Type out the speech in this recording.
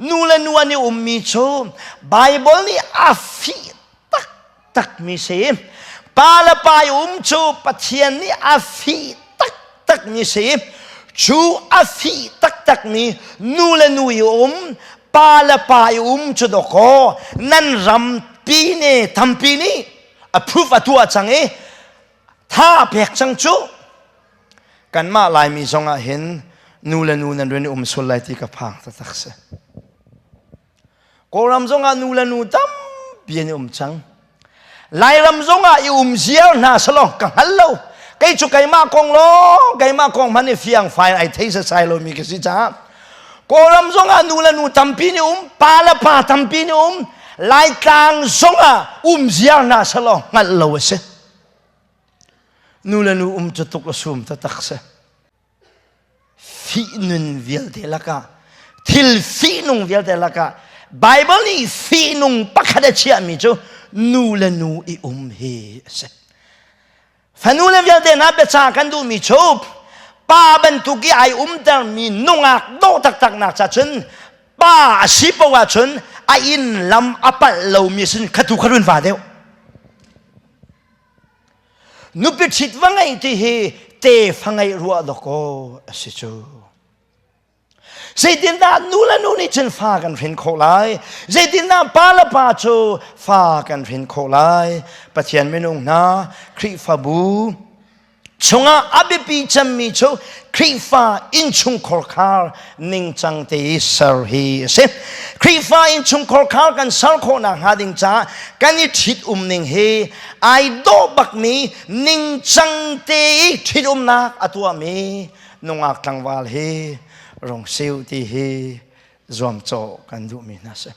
Nu le nu an i ummi cu Bible nih a fih taktakmi si. Pa le pa i um cu Pathian nih a fih taktakmi si. Cu a fih taktakmi nu le nu i um, pa le pa i um cu dawkaw nan rampi ne tampi nih approve a tuah cang i tha pek cang cu. Kanmah Laimi zong ah hin nu le nu nan rian i um sual lai ti ka phang taktak si. Kawlram zong ah nu le nu tampi an i um cang. Lairam zong ah i um ziar hna selaw ka hngal lo. Kei cu keimah kong lawng, keimah kong hmanh i fiang fai ai thei sasai lomi ka si caah Kawlram zong ah nu le nu tampi nih um, pa le pa tampi nih um, Laitlang zong ah um ziar hna selaw hngalh lo a si. Nu le nu um cu tuk a sum taktak si. Fihnun vialte lakah, thil fihnung vialte lakah Bible nih fihnung pakhat a chiahmi cu nu le nu i um hi a si. Fanu le vialte hna biaca kan duhmi cu pa bantuk i ai umtermi nungak dawh taktak nak cha cun pa a si paoh ahcun a inn lam a palh lomi sin khatu kharun va deuh. Nupi ṭhit va ngeih ti hi tefa ngeih ruah dawkaw a si cu. Zeitindah nu le nu nih cun fa kan hrin khawh lai? Zeitindah pa le pa cu fa kan hrin khawh lai? Pathian minung hna, Khrihfabu chungah a biapi cemmi cu Khrihfa innchungkhar khar ningcang te i ser hi a si. Khrihfa innchungkhar khar kan ser khawhnak hnga ding caah kan i ṭhit um ning hi ai dawh bakmi ningcang te i ṭhit umnak a tuahmi nungak tlangval hi rung siu ti hi zuamcawh kan duhmi hna si.